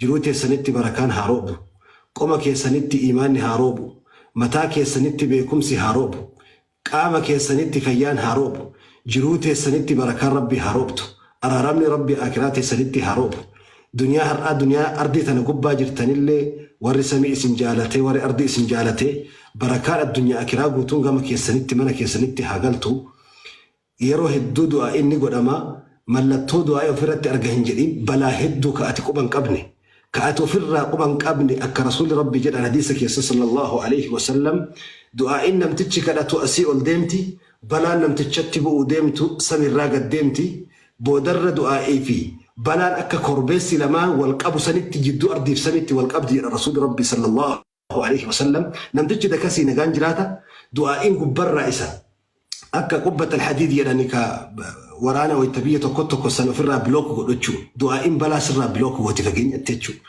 Jiruu teessanitti barakaan haa roobu. Qoma keessanitti iimaanni haa roobu. Mataa keessanitti beekumsi haa roobu. Qaama keessanitti fayyaan haa roobu. Jiruu teessanitti barakaan Rabbii haa roobtu. Araaramni Rabbii aakiraa teessanitti haa roobu. Duniyaa har'aa duniyaa ardii tana gubbaa jirtanillee warri samii isin jaalatee warri ardii isin jaalatee barakaan addunyaa akiraa guutuun gama keessanitti mana keessanitti haa galtu. Yeroo hedduu du'aa'iin ni godhama. Mallattoo du'aa'ii ofirratti arga hin jedhin balaa hedduu ka ati quba hin qabne. Ka ati ofirraa quba hin qabne akka Rasuulli Rabbii jedhan hadiisa keessa sallallahu alaihi wasallam du'aa'iin namtichi kadhatu asii ol deemti, balaan namtichatti bu'uu deemtu samiirraa gad deemti, boodarra du'aa'ii fi balaan akka korbeessi lamaan wal qabu sanitti jidduu ardiif samiitti wal qabdi jedha Rasuulli Rabbii sallallahu alaihi wasallam. Namtichi dakasii nagaan jiraata, du'aa'iin gubbarraa isa akka qubbat alhadiid jedhani ka waraana wayta biyya tokko tokko san ofirraa block godhu jechuudha. Du'aa'iin balaa sirraa block gooti fageenyatti jechuudha.